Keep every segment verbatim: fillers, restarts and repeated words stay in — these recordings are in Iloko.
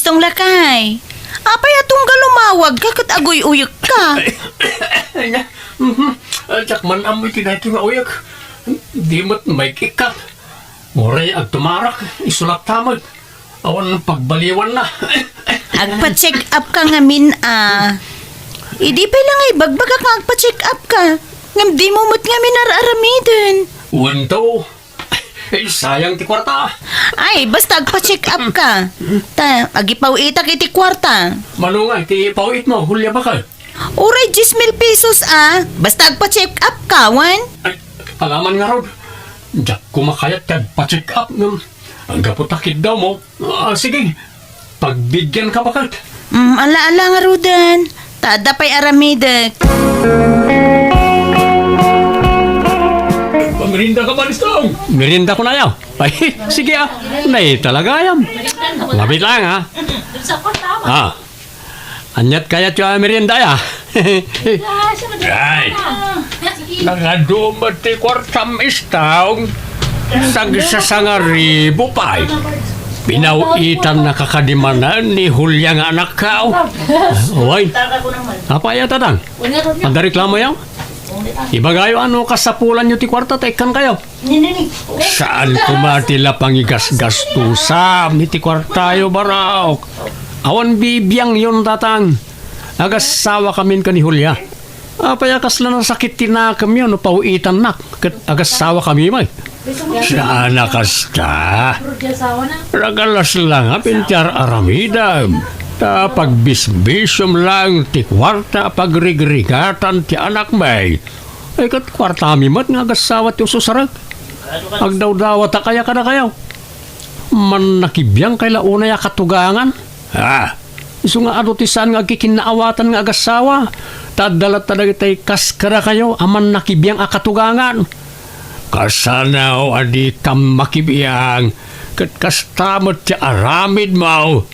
Tong lakay, apay a tunggal umawagka ket aguy-uyekka? Ania? Mhm. Diak man ammo iti daytoy nga uyek. Di met maikikkat. Uray agtumarak, isu latta met. Awan pagbaliwanna. Agpa-check up ka ngamin a. Idi pay la nga ibagbagak nga agpa-check up ka, ngem dimo met ngamin ar-aramiden. Wen to. Eh, sayang ti kuarta. Ay, basta agpa-check up ka. Ta, agipaw-itak iti kuarta. Mano nga iti paw-itmo, Julia, baket? Uray dies mil pesos a. Basta agpa-check up ka, wen? Ay, alaman ngarud. Diak koma kayat ti agpa-check up ngem anggapo ta kiddawmo. Ah, sige. Pagbidianka, baket. Mm, ala-ala ngaruden. Ta adda pay aramidek. Merienda ka man, Istong? Merienda ko na, ya. Ay, sige, ah. Nay, talaga, ayam. Labit lang, ha? Ah. Aniat kayatyo a merienda, ya? Ay. Nakaduma ti kuartam, Istong. Sagsasangaribu pay. Pinaw-itannaka kadi manen ni Julia nga anakko. Way. Apay a, tatang? Adda reklamoyo? Ibagayo a no kasapulanyo ti kuarta ta ikkankayo. Saan koma ti la pangigasgastusam iti kuartayo, barok? Awan bibiangyon, tatang. Agassawa kamin ken ni Julia. Apay a kasla nasakit ti nakemyo no paw-itannak ket agassawa kami met? Saan a kasta. Ragalas lang a pintiar-aramidem. Ta pagbisbisiom lang ti kuarta a pagrigrigatam ti anakmi. Ay, ket kuartami met nga agassawa ti ususarek. Agdawdawata kaya kadakayo? Mannakibiangkay la unay a katugangan? Ah, isu nga adu ti saan nga agkikinnaawatan nga agassawa, ta adda latta dagitay kas kadakayo a mannakibiang a katugangan. Kasano a dikam makibiang, ket kasta met ti aramidmo.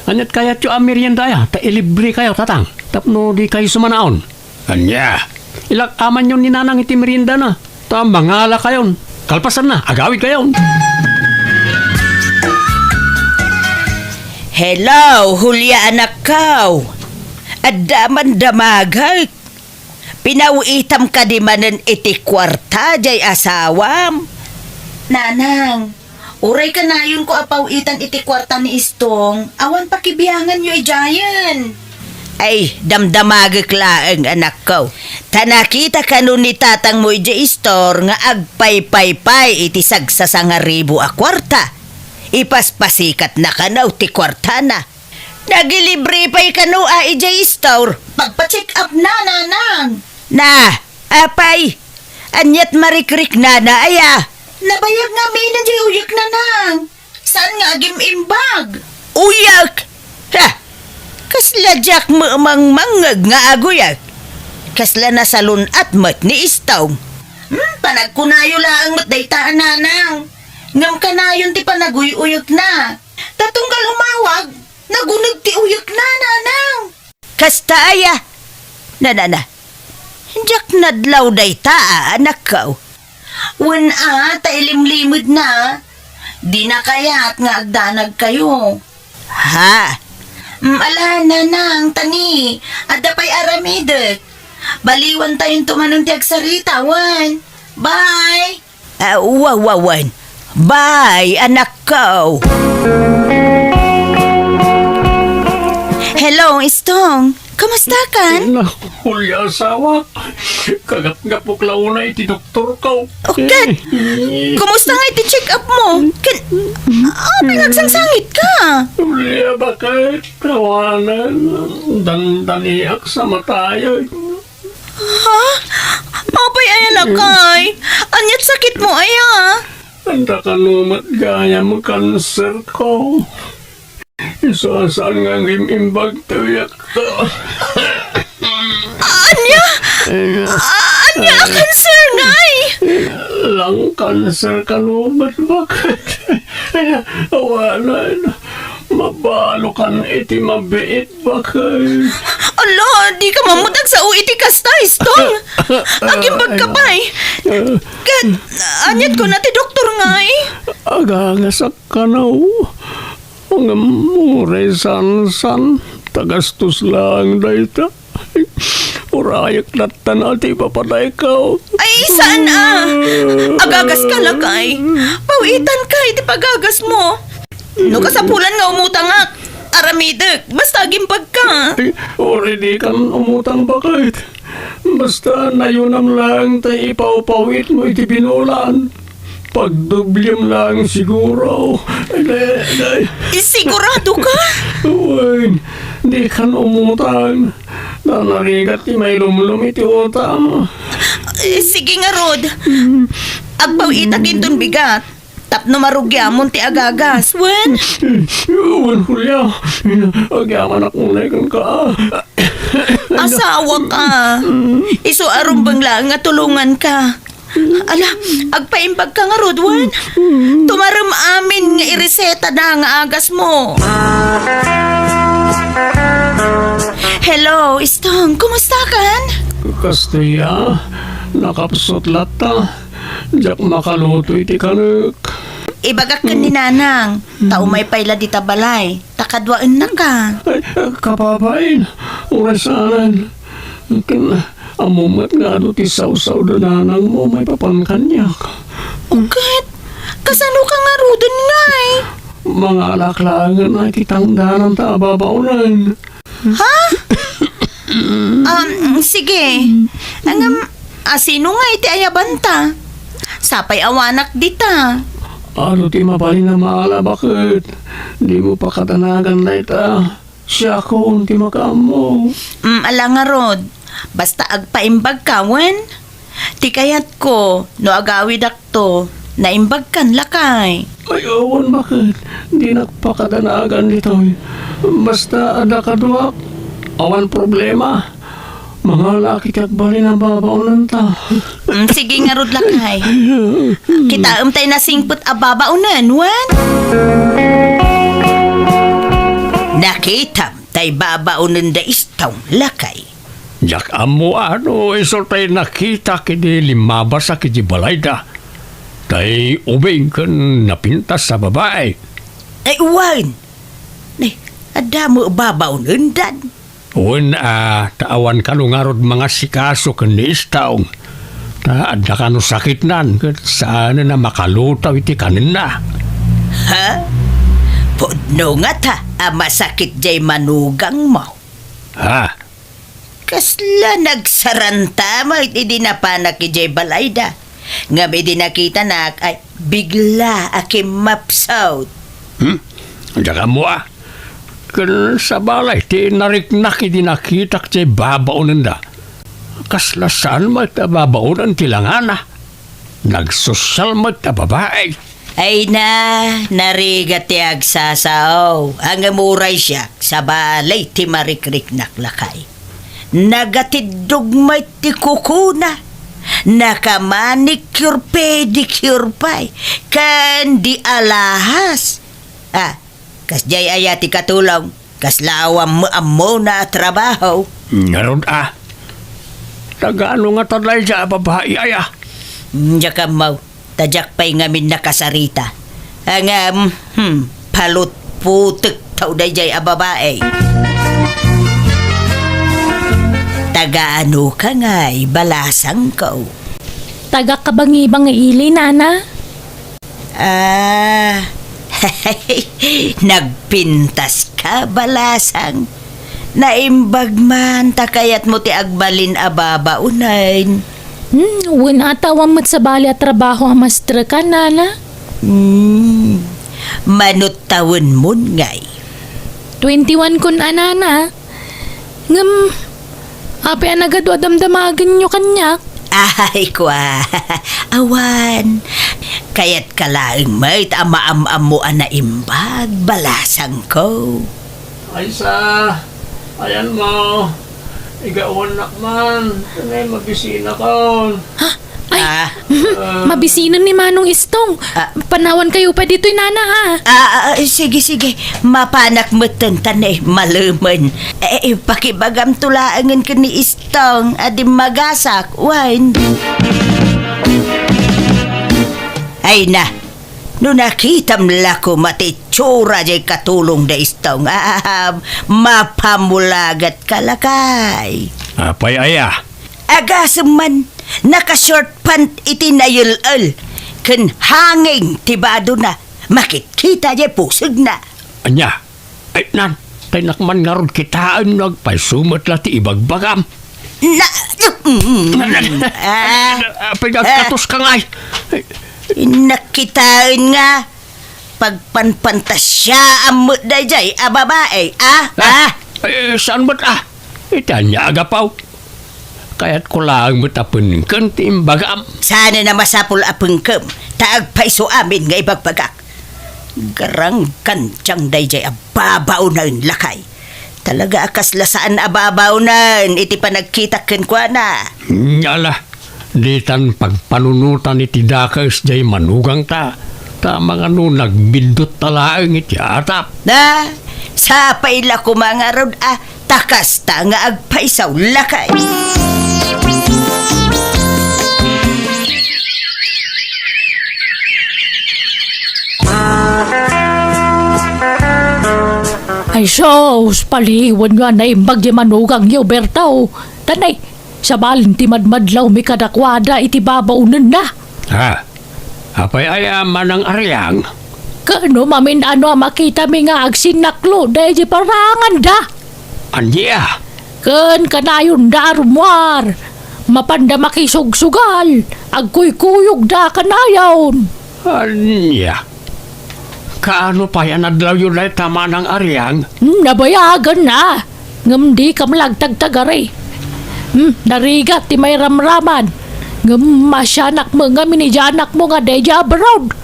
Aniat kayatyo a merienda aya, ta ilibrekayo, tatang, tapno dikayo sumanaon? Ania? Ilak-amanyon ni Nanang iti meriendana, ta mangalakayon. Kalpasanna, agawidkayon. Hello, Julia, anakko. Adda man damagek. Pinaw-itam kadi manen iti kuarta jay asawam? Nanang, uray kanayonko a paw-itan iti kuarta ni Istong, awan pakibianganyo idiayen. Ay, damdamagek laeng, anakko. Ta nakita kano ni tatangmo idiay istor nga agpaypaypay iti sagsasangaribu a kuarta. Ipaspasikatna kano ti kuartana. Nagilibre pay kano a idiay istor. Pagpa-check up na, Nanang. Na, apay, aniat marikriknana aya? Nabayag ngamin diay uyek, Nanang. Saan nga agim-imbag? Uyek? Ha! Kasla diak mamangmangngeg nga aguyek. Kasla nasalun-at met ni Istong. Hmm, panagkunayo laeng met dayta a Nanang. Ngem kanayon ti panaguy-uyekna. Ta tunggal umawag, naguneg ti uyekna, Nanang. Kasta aya? Nanana, diak nadlaw dayta a anakko. Wen a, ta ilimlimedna. Dina kayat nga agdanagkayo. Ha? Mm, ala, Nanang, tani, adda pay aramidek. Baliwantayonto manen ti agsarita, wen. Bye! Ah, wa-, wa-, wen. Bye, anakko. Hello, Istong. Kumusta kan? Naku, Julia, asawa. Kagapgapok la unay iti doktorko. O, ket, kumusta nga iti check-up mo? Ket, ah, pinagsangsangit ka. Julia, baket? Awanen, dandaniak sa matayeg. Ha? Apay aya lakay? Aniat sakitmo aya? Anda kano met gayam kanserko? Isu a saan nga agim-imbag ti uyekko. Ania? Ania a kanser, ngay? Lung cancer kano met, baket? Awanen, mabalokan iti mabiit, baket. Ala, dika man met agsao iti kasta, Istong. Agimbagka pay. Ket, aniat kuna ti doktor, ngay? Agangasak kano. Ngem uray saan-saan, ta gastos laeng dayta. Urayek latta no ti ipapadayko. Ay, saan a? Agagas ka, lakay. Pawitan ka iti pagagas mo. No kasapulan nga umutangak, aramidek. Basta agimbag ka. Ay, uray di kan umutang, baket. Basta nayunam laeng ta ipawpawit mo iti binulan. Pagdoblem laeng siguro. Ay, day, day. Sigurado ka? Wen, di kan umutang. Ta narigat ti mailumlom iti utang. Eh, sige ngarud. Agpawitak inton bigat. Tapno marugiamon ti agagas, wen? Wen, Julia. Agyamanak unay kenka. Asawa ka. Isu a rumbeng laeng nga tulongan ka. Ala, agpaimbag ka ngarud, wen? Tumarem amin nga ireseta da nga agas mo. Hello, Istong. Kumusta kan? Kastoy a, nakapsut latta. Diak makaluto iti kanek. Ibagak ken ni Nanang, ta umay pay la dita balay, ta kaduaennaka. Ay, kababain, uray saanen. Ken, ammo met nga adu ti sawsaw da nanangmo maipapan kaniak. Ket, kasano ka ngaruden ngay? Mangalak laengen iti tangdananta a babaonen. Ha? Um, sige. Ngem, asino nga iti ayabanta? Sapay awanak dita. Adu ti mabalin a maala, baket. Dimo pakadanagan dayta. Siakon ti makaammo. Mm, ala ngarud. Basta agpaimbag ka, wen? Ti kayatko, no agawidak to, naimbagkan lakay. Ay, awan, baket. Dinak pakadanagan ditoy. Basta adda kaduak, awan problema. Mangalak iti agbalin a babaonanta. Mm, sige ngarud lakay. Kitaem tay nasingpet a babaonen, wen? Nakitam tay babaonen da Istong, lakay. Diak ammo no isu tay nakitak idi limmabasak iti balayda. Tay ubing ken napintas a babai. Ay, wen. Ay, adda met babaonendan. Wen a, ta awan kano ngarud mangasikaso ken ni Istong. Ta adda kano sakitnan ket saanen a makalutaw iti kanenna. Ha? Pudno ngata a masakit jay manugangmo. Ha? Kasla nagsaranta met idi napanak idiay balayda. Ngem idi nakitanak, ay, bigla a kimmapsut. Hmm? Diak ammo a. Ken sabali ti nariknak idi nakitak ti babaonenda. Kasla saan met a babaonen ti langana. Nagsosyal met a babai. Ay na, narigat ti agsasao. Ngem uray siak, sabali ti marikriknak lakay. Nagatiddog met ti kukuna. Nakamanicure, pedicure pay. Ken di alahas. Ah, kasdiay aya ti katulong? Kasla awan met ammona a trabaho? Ngarud a. Taga ano ngata daydiay a babai aya? Diak ammo. Ta diak pay ngamin nakasarita. Ngem, hmm, palutputek taw daydiay a babai. Taga ano ka ngay, balasangko? Taga Kabangibangi ili, nana. Ah, nagpintas ka, balasang. Naimbag man, ta kayatmo ti agbalin a babaonen. Hmm, wen a ta awan met sabali a trabaho a maestro ka, nana? Hmm, mano tawenmon ngay? Twenty-one kon a, nana. Ngem, apay a nagadu a damdamagenyo kaniak? Ay, kua. Awan. Kayatka laeng met a maam-ammo a naimbag, balasangko. Aysa, ayanmo, igaonnak man, ken mabisinakon. Ha? Ay, ah, mabisinen ni Manong Istong. Ah. Panawankayo pay ditoy, nana, ha? Ah, ah, ah, sige, sige. Mapanak metten ta ne, malemen. Eh, eh, pakibagamto laengen ken ni Istong a dimmagasak, wen. Ay na, No nakitam la koma ti itsura jay katulong da Istong, ah, mapamulagat ka, lakay. Apay aya? Agasem man, naka-short pant iti nayel-el, ken hanging ti badona, makitkita jay pusegna. Ania? Ay, nan, tay nakman ngarud kitaen no agpayso met la ti ibagbagam. Na, mm, ah, Apay, ah, agkatos ka ngay? Innak kitaen nga pagpanpantasyaan met dayjay a babae, ah? Ah, Ah? Ay, saan met, ah? Iti ania a gapu? Kayatko laeng met a pengken ti imbagam. Saan a masapul a pengkem, ta agpayso amin nga ibagbagak. Garanggantiang dayjay a babaonen, lakay. Talaga a kasla saan a babaonen iti panagkitak kenkuana. Ala, ditan pagpanunotan iti dakes jay manugangta, ta mangano nagbiddut ta laeng iti atap. Na, sapay la koma ngarud a ta kasta nga agpayso, lakay. Ay sus, paliwenyo a naimbag ti manugangyo, Berto. Tanay, sabalen ti madmadlawmi kadakuada iti babaonenna. Ha? Apay aya, Manang Ariang? Ken no mamin-ano a makitami nga agsinnaklo daydi paranganda. Ania? Ken kanayonda a rummuar, mapanda makisugsugal, agkuykuyogda kanayon. Ania? Kaano pay a nadlawyo dayta, Manang Ariang? Hmm, nabayagan na. Ngem dika met la agtagtagari. Hmm, narigat ti mairamraman. Ngem maasianak met ngamin idiay anakmo nga daydi abroad.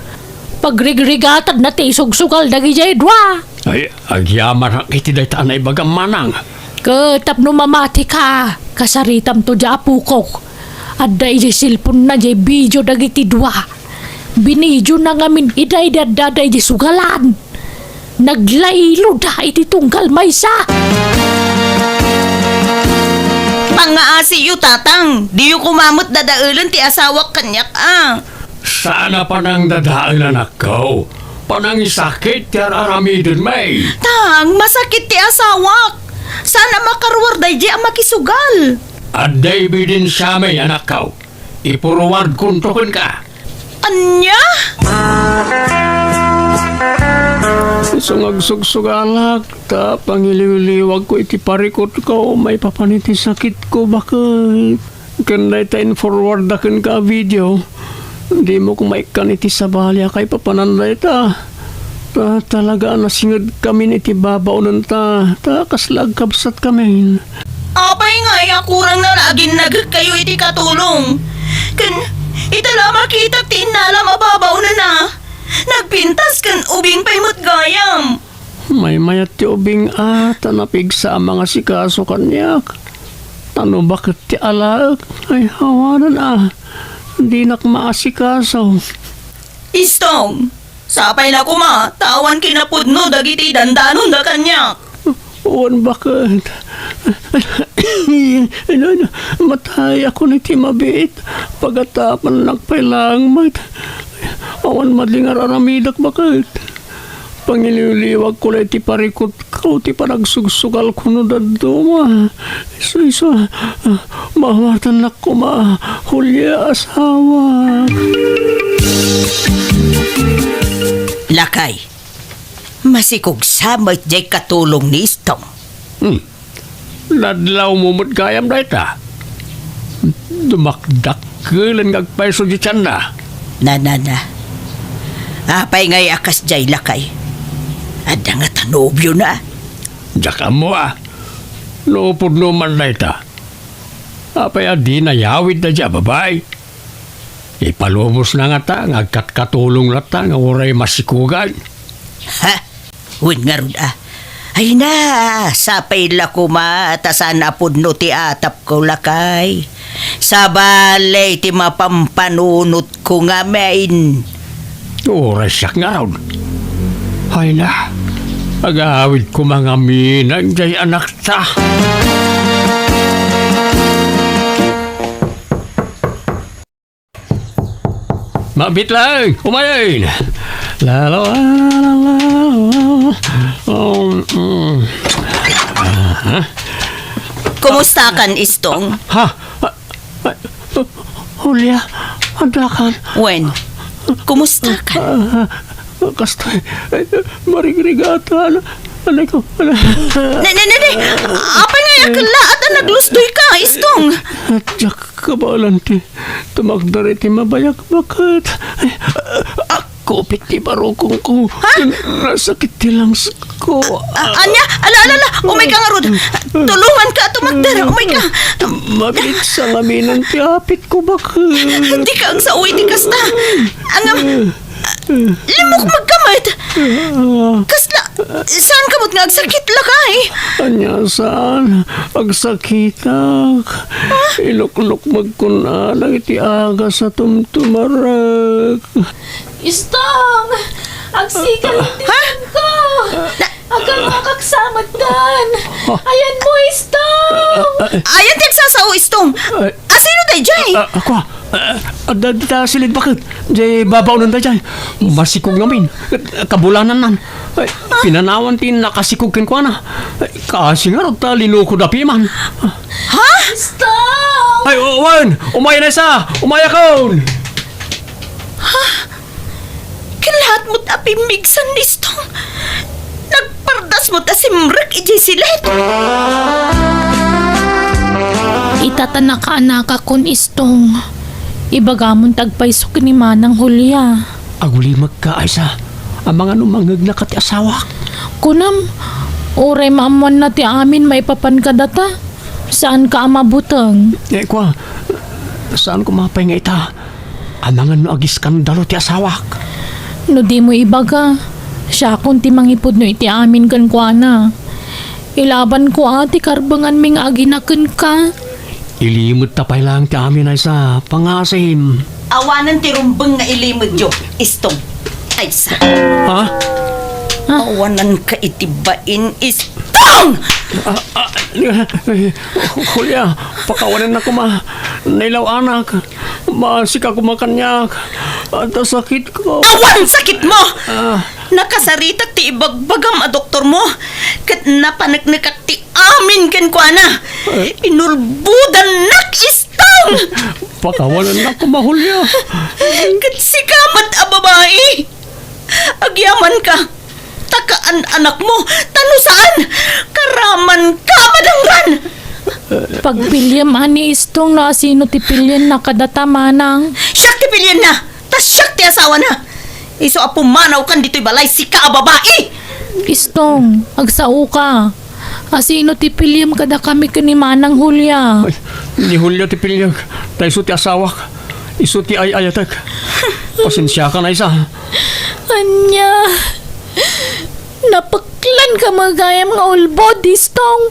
Pagrigrigatadna ti isugsugal dagidiay dua. Ay, agyamanak iti dayta a naibagam, Manang. Ket tapno mamatika, kasaritamto diay apokok. Adda idiay cellphone-na diay video dagiti dua. Binidiona ngamin idiay adda daydi sugalan. Naglayloda iti tunggal maysa. Pangngaasiyo, tatang. Diyo koma met dadaelen ti asawak kaniak, a. Saan a panangdadael, anakko. Panangisakit ti ar-aramidenmi. Tang, masakit ti asawak. Saan a makaruar daydi a makisugal. Adda ebidensiami, anakko. Ipuruardkonto kenka. Ania? Isu nga agsugsugalak, ta pangiliwliwagko iti parikutko maipapan iti sakitko, baket. Ken dayta in-forwardda kenka a video, dimo koma ikkan iti sabali a kaipapanan dayta. Ta talaga a nasingedkamin iti babaonenta, ta kasla agkabsatkamin. Apay ngay a kurangna la aginnagekkayo iti katulong? Ken ita la a makitak ti innalam a babaonenna, nagpintas ken ubing pay met gayam. Maymayat ti ubing a, ta napigsa a mangasikaso kaniak. Ta no baket ti alaek, ay awanen a, dinak maasikaso. Istong, sapay la koma, ta awan kinapudno dagiti dandanonda kaniak. Wen baket. Ino, ino, matayakon iti mabiit. Pagatapannak pay laeng met. Awan madling ar-aramidek baket. Pangiliwliwagko la iti parikutko ti panagsugsugalko no dadduma. Isu, isu, ah, maawatannak koma, Julia, asawa. Lakay, masikog sa met jay katulong ni Istong. Hmm. Nadlawmo met gayam dayta. Dumakdakkelen nga agpayso ti tianna. Na, na, na. Apay ngay a kasdiay, lakay? Adda ngata nobiona? Diak ammo a. No pudno man dayta. Apay a dina yawid daydiay a babai? Ipalubosna ngata nga agkatkatulong latta nga uray masikogan. Ha? Wen ngarud a. Ay na, sapay la koma ta saan a pudno ti atapko, lakay. Sabali ti mapampanunotko ngamin. Uray siak ngarud. Ay na, agawid koma ngamin jay anakta. Mabiit laeng, umayen. La, la, la, la, la, la. Um, mm. Aha. Kumusta kan, Istong? Ha? Ah, ah, Julia, adda kan? Wen, kumusta kan? Ah, kasta, eh, marigrigatan. Anay ko, anay. Ne, ne, ne, ne. Apay nga aya kellaat a naglusdoy ka, Istong? Diak kabaelan ti tumakder iti mabayag, baket. Ah, kupit ti barukongko. Ha? Nasakit ti langsko. A-, ania? Ala, ala, ala. Umayka ngarud. Tulonganka a tumakder. Umayka. Makitsa ngamin ti apitko, baket. Dika agsao iti kasta. Ngem, limmukmegka met. Kasla, saanka met nga agsakit, lakay? Ania saan? Agsakitak. Iluklukmegkon a dagiti agas a tumtumarek. Istong! Agsikal ti Ha? tiemko! Na- Agangakak sa maddan! Ayanmo, Istong! Ayan ti agsasao, Istong! Ay. Asino daydiay? Ah, ako, ah, adda dita silid, baket. Diay babaonan daydiay. Masikog ngamin. Kabulanannan. Ay, pinanawan ti nakasikog kenkuana. Ay, kaasi ngarud ta linukoda piman. Ha? Istong! Ay, o-, wen! Umayan, Aysa! Umayakon! Kellaat met a pimmigsan, Istong. Nagpardas met a simrek idiay silet. Ita ta nakaanakakon, Istong. Ibagamon ti agpayso ken ni Manang Julia. Agulimekka, Aysa. Amangan no mangngegnaka ti asawak. Kunam, uray maammoanna ti amin maipapan kadata, saanka a mabuteng. Eh, kua, saan koma pay nga ita? Amangan no agiskandalo ti asawak. No dimo ibaga, siakon ti mangipudno iti amin kenkuana. Ilabanko a ti karbenganmi nga agina kenka. Ilimedta pay laeng ti amin, Aysa, pangasim. Awanen ti rumbeng nga ilimedyo, Istong. Aysa. Ha? Awananka iti bain, Istong! Ah, ah, Julia, pakawanennak koma. Nailaw-anak. Maasika koma kaniak. Adda sakitko. Awan sakitmo! Ah. Nakasaritak ti ibagbagam a doktormo, ket napaneknekak ti amin kenkuana. Eh. Inulbodannak, Istong! Pakawanennak koma, Julia. Ket sika met a babai, agyamanka. Ta kaan-anakmo, ta no saan, karamanka a madanggan! Pagpiliem a ni Istong no asino ti pilienna kadata, Manang. Siak ti pilienna! Ta siak ti asawana! Isu a pumanawkan ditoy balay, sika a babai! Istong, agsaoka. Asino ti piliem kadakami ken ni Manang Julia? Ay, ni Julia ti piliek, ta isu ti asawak. Isu ti ay-ayatek. Pasensiakan, Aysa. Ania? Napeklanka met gayam nga ulbod, Istong.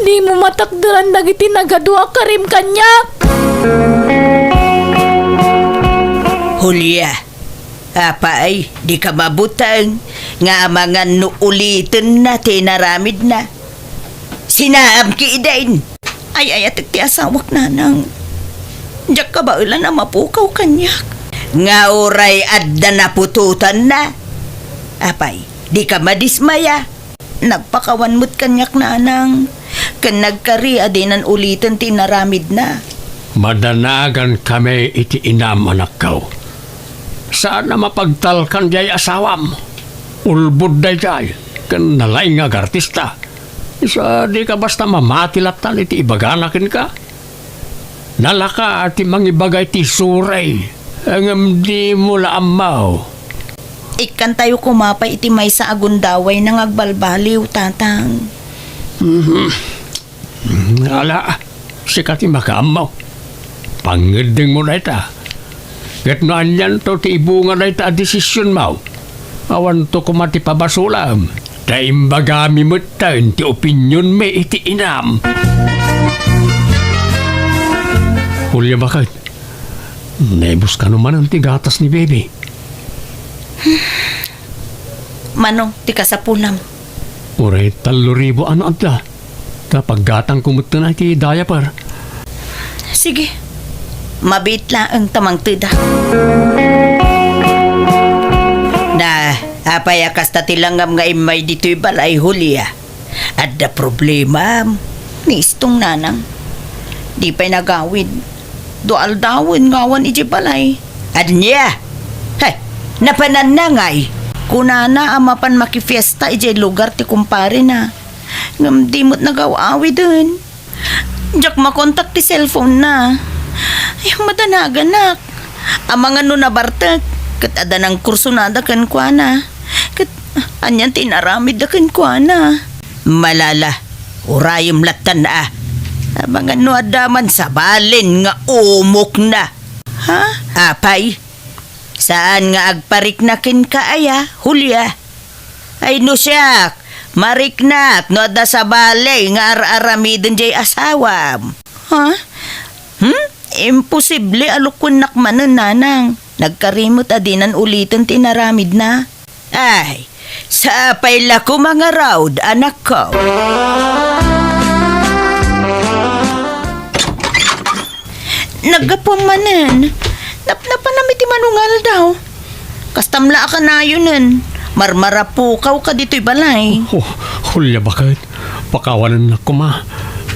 Dimo matakderan dagiti nagadua a karim kaniak. Julia, apay, dika mabuteng nga amangan no ulitenna ti inaramidna. Sinaam ketdin. Ay-ayatek ti asawak, nanang. Diak kabaelan a mapukaw kaniak. Nga uray adda naputotanna. Apay, dika madismaya. Nagpakawan met kaniak, nanang, ken nagkari a dinan uliten ti inaramidna. Madanagankami iti inam, anakko. Saan a mapagtalkan diay asawam. Ulbod daydiay, ken nalaing nga agartista. Isu a dika basta mamati lattan iti ibagana kenka. Nalaka ti mangibaga iti isuray, ngem dimo la ammo. Ikkantayo koma pay iti maysa a gundawayna nga agbalbaliw, Tatang. Mhm. Ala, sika ti makaammo. Pangngeddengmo dayta. Ket no anianto ti ibunga dayta a desisionmo, awanto koma ti pabasolam, ta imbagami metten ti opinionmi iti inam. Julia, baket, naibus kano manen ti gatas ni Baby? Mano ti kasapulam? Uray tallo ribu ano adda. Ta paggatangko metten iti diaper. Sige. Mabiit laeng ta mangteda. Apay a kasta ti langam nga immay ditoy balay, Julia? Adda problemam ni Istong, nanang. Di pay nagawid. Dua aldawen nga awan idiay balay. Ania? He, napananna ngay? Kunana a mapan makifiesta idiay lugar ti kumparena. Ngem di met nagaw-awiden. Diak makontak ti cellphone na. Ay, madanaganak. Amangan no nabartek, ket adda nangkursunada kenkuana. Ket anian ti inaramidda kenkuana? Malala, urayem lattan a. Amangan no adda man sabalen nga umokna. Ha? Apay, saan nga agparikna kenka aya, Julia? Ay no siak, mariknak no adda sabali nga ar-aramiden diay asawam. Ha? Hmm? Imposible a lukuennak manen, nanang. Nagkari met a dinan uliten ti inaramidna. Ay, sapay la koma ngarud, anakko. Naggapuam manen. Napnapanam iti manungaldaw. Kastam la a kanayonen. Marmarapukawka ditoy balay. Oh, Julia, baket. Pakawanennak koma.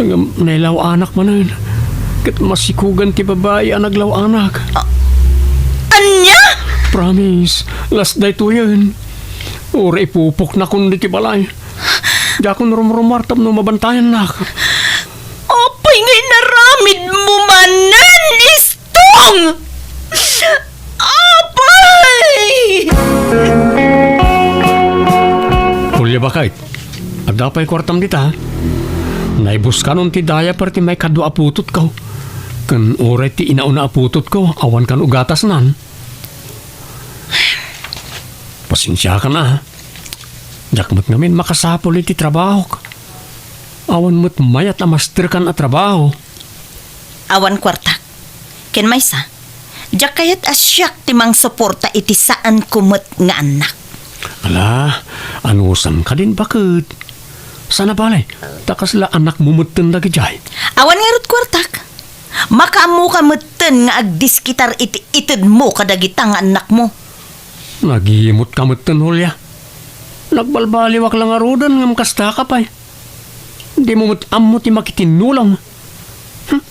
Ngem nailaw-anak manen. Ket masikogan ti babai a naglaw-anak. A-, ania? Promise, last daytoyen. Uray ipupoknakon ditoy balay. Diakon rumrumuar tapno mabantayannak. Apay nga inaramidmo manen, Istong? Apay! Julia, baket, adda pay kuartam dita? Naibuskanon ti diaper ti maikadua a putotko. Ken uray ti inauna a putotko, awan kan ugatasnan. Pasensiakan a. Diak met ngamin makasapul iti trabahok. Awan met mayat a masterkan a trabaho. Awan kuartak. Ken maysa, diak kayat a siak ti mangsuporta iti saanko met nga annak. Ala, anusanka din, baket. Saan a bale, ta kasla annakmo metten dagidiay. Awan ngarud kuartak. Makaammoka metten nga agdiskitar iti itedmo kadagita nga annakmo. Nagimotka metten, Julia. Nagbalbaliwak la ngaruden ngem kastaka pay. Dimo met ammo ti makitinnulong. Hmm.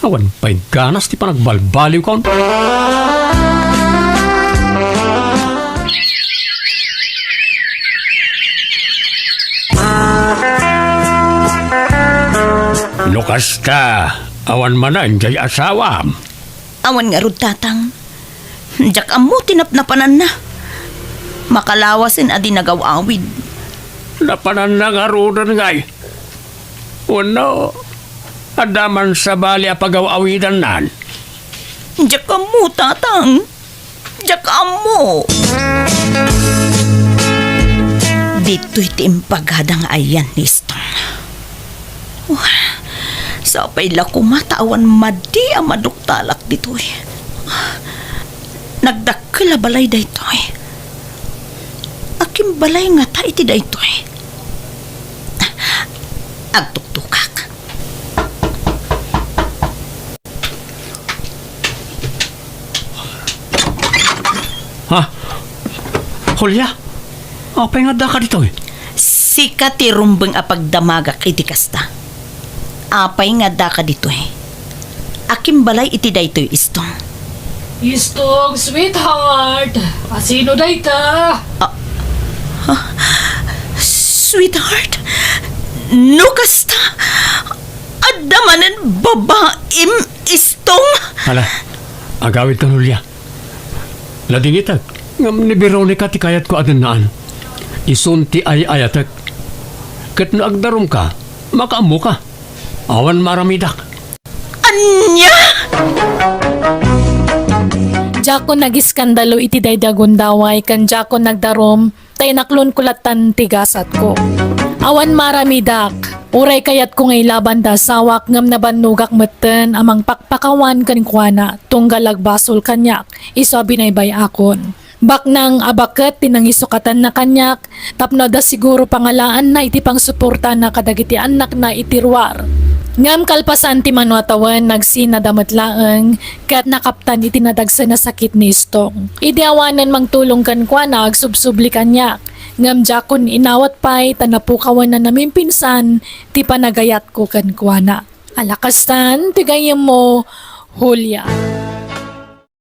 Awan pay ganas ti panagbalbaliwkon. No kasta, awan manen diay asawam? Awan ngarud, tatang. Diak ammo ti napnapananna. Makalawasen a di nagaw-awid. Napananna ngaruden ngay? Wenno, adda man sabali a pagaw-awidannan? Diak ammo, tatang. Diak ammo. Ditoy ti imbagada nga ayan ni Istong. Wah, sapay la koma ta awan madi a maduktalak ditoy. Nagdakkel a balay daytoy. Akin balay ngata iti daytoy? Agtuktukak. Ha? Julia? Apay nga addaka ditoy? Sika ti rumbeng a pagdamagak iti kasta. Apay nga addaka ditoy? Akin balay iti daytoy, Istong? Istong, sweetheart! Asino dayta? Ah, ah, sweetheart? No kasta, adda manen babaim, Istong? Hala, agawidka, Julia. Nadingitek, ngem ni Veronica ti kayatko a dennaan. Isun ti ay-ayatek. Ket no agdarumka, makaammoka. Awan maaramidak. Ania? Diakon nagiskandalo iti daydi a gundaway ken diakon nagdarum ta inaklonko lattan ti gasatko. Awan maaramidak, uray kayatko nga ilaban ti asawak ngem nabannogak metten a mangpakpakawan kenkuana tunggal agbasol kaniak isu a binaybay-akon. Baknang a baket ti nangisukatanna kaniak tapno adda siguro pangalaanna iti pangsuportana kadagiti annakna iti ruar. Ngem kalpasan ti manuatawen, nagsinada met laeng ket nakaptan iti nadagsen a sakit ni Istong. Idi awanen mangtulong kenkuana, agsubsubli kaniak. Ngem diakon inawat pay ta napukawan a namimpinsan ti panagayatko kenkuana. Alakastan ti gayyemmo, Julia.